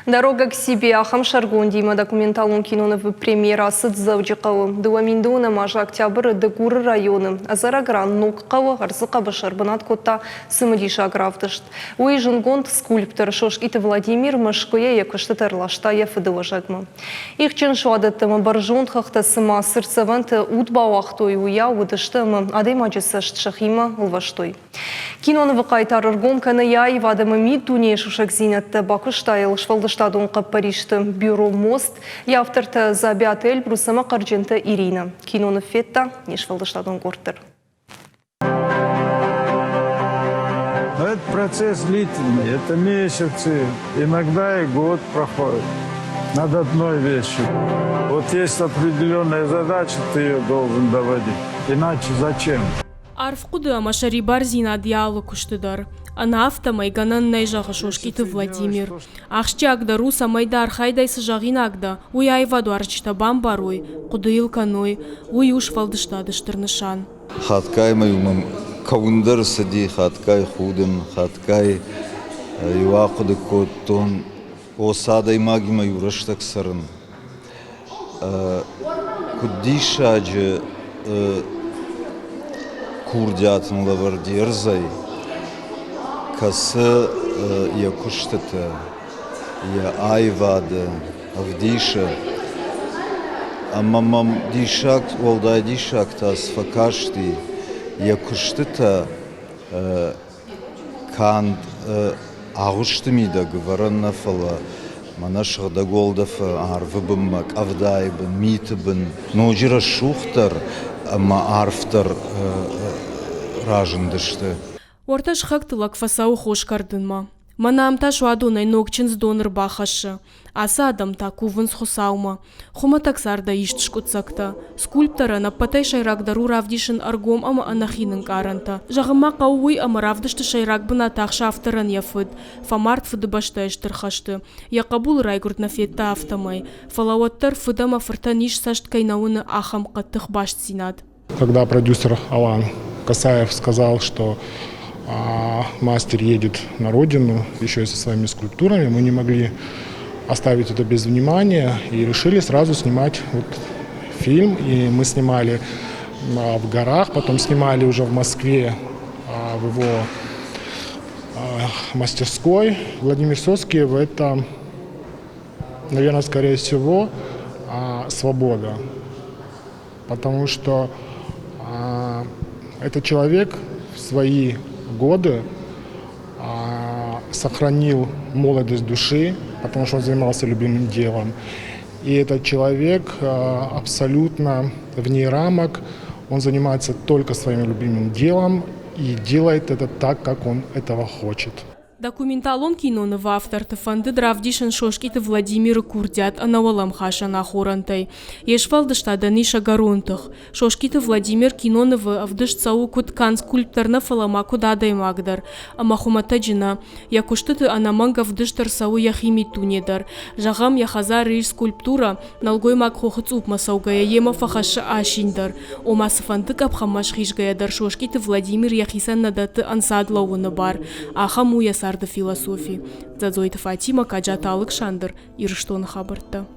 Дорога к себе ахӕм сӕргондимӕ документалон кинонывы премьерӕ ацыд Дзӕуджыхъӕуы. 2012 азы октябры Дыгуры районы ӕдзӕрӕг ран Ногхъӕуы ӕрдзы хъӕбысы ӕрбынат кодта цымыдисаг равдыст. Уый зындгонд скульптор Соскъиты Владимир Мӕскуыйӕ йӕ куыстытӕ ӕрласта йӕ фыдыуӕзӕгмӕ. Ихджын суадӕттӕ ӕмӕ бӕрзонд хӕхтӕ цыма цыртдзӕвӕнты уд бауагътой, уыйау уыдысты ӕмӕ адӕймаджы цӕст сӕхимӕ лвӕстой. Кинонывы хъайтар ӕргом кӕны йӕ аивад ӕмӕ миддунейы сусӕгдзинӕдтӕ, бакуыста йыл сфӕлдыстадон хъӕппӕристы бюро «Мост», йӕ автортӕ Дзабиаты Эльбрус ӕмӕ Хъӕрджынты Иринӕ. Киноныв федта не сфӕлдыстадон къорд дӕр. Этот процесс длительный, это месяцы, иногда и год проходит над одной вещью. Вот есть определенная задача, ты ее должен доводить. Иначе зачем? Арф хъуыды ӕмӕ сӕрибардзинад йӕ алы куысты дӕр. Ӕнӕ афтӕмӕй гӕнӕн нӕй, зӕгъы Соскъиты Владимир. Ахсджиагдӕр у, цӕмӕй дӕ архайдӕй цы зӕгъинаг дӕ, уый аивадуарзджытӕ бамбарой, хъуыды йыл кӕной. Уый у сфӕлдыстады стыр нысан. Хатгай ма-иу мӕм кӕуын дӕр цыди, хатгай худын, хатгай-иу ахъуыды кодтон, о, цы адӕймагимӕ-иу рӕстӕг цӕрын. Куыд диссаджы курдиат ын лӕвӕрд ӕрдзӕй, кӕцы йӕ куыстыты, йӕ аивады ӕвдисы. Ӕмӕ мӕм диссаг, уӕлдай диссаг та цы фӕкасти, йӕ куыстытӕ Канд агъуысты мидӕг ӕвӕрӕн нӕ, фӕлӕ мӕнӕ сыгъдӕг уӕлдӕфы арвы бынмӕ, къӕвдайы бын, миты бын ноджы рӕсугъддӕр ӕмӕ арфдӕр разындысты. Уӕртӕ сыхӕгты лӕг фӕцӕуы хос кӕрдынмӕ. Мӕнӕ ам та суадонӕй ног чындз дон ӕрбахӕссы. Ацы адӕм та кувынц Хуыцаумӕ. Хуымӕтӕг цардӕй ист скъуыддзӕгтӕ. Скульпторӕн ӕппӕтӕй сӕйрагдӕр у равдисын ӕргом ӕмӕ ӕнӕхин ӕнкъарӕнтӕ. Зӕгъын ма хъӕуы уый, ӕмӕ равдысты сӕйраг бынат ахсы авторӕн йӕ фыд. Фӕмард Фыдыбӕстӕйы Стыр хӕсты. Йӕ хъӕбулы райгуырд нӕ федта афтӕмӕй. Фӕлӕ уӕддӕр фыд ӕмӕ фыртӕн ис цӕст кӕй нӕ уыны, ахӕм хъӕддых бастдзинад. Когда продюсер Алан Касаев сказал, что мастер едет на родину еще и со своими скульптурами, мы не могли оставить это без внимания и решили сразу снимать вот фильм. И мы снимали в горах, потом снимали уже в Москве в его мастерской. Владимир Соскиев – это, наверное, скорее всего, свобода. Потому что этот человек в свои годы сохранил молодость души, потому что он занимался любимым делом. И этот человек абсолютно вне рамок, он занимается только своим любимым делом и делает это так, как он этого хочет. Документалон кинонывы авторты фӕндыд равдисын Соскъиты Владимиры курдиат ӕнӕуӕлӕмхасӕн ахорӕнтӕй. Йе сфӕлдыстадӕн ис ӕгӕрон тых. Соскъиты Владимир кинонывы ӕвдыст цӕуы куыд канд скульптор нӕ, фӕлӕ ма куыд адӕймаг дӕр. Ӕмӕ хуымӕтӕджы нӕ. Йӕ куыстыты ӕнӕмӕнг ӕвдыст ӕрцӕуы йӕхи миддуне дӕр. Зӕгъӕм, йӕ хӕдзары ис скульптурӕ, нӕлгоймаг хохы цъупмӕ цӕугӕйӕ йемӕ фӕхӕссы асин дӕр. Ома цыфӕнды къӕпхӕнмӕ схизгӕйӕ дӕр Соскъиты Владимир йӕхицӕн нӕ дӕтты ӕнцад лӕууыны бар. Ахӕм у йӕ царды философи. Дзӕдзойты Фатимӕ, Каджаты Алыксандр, Ирыстоны хабӕрттӕ.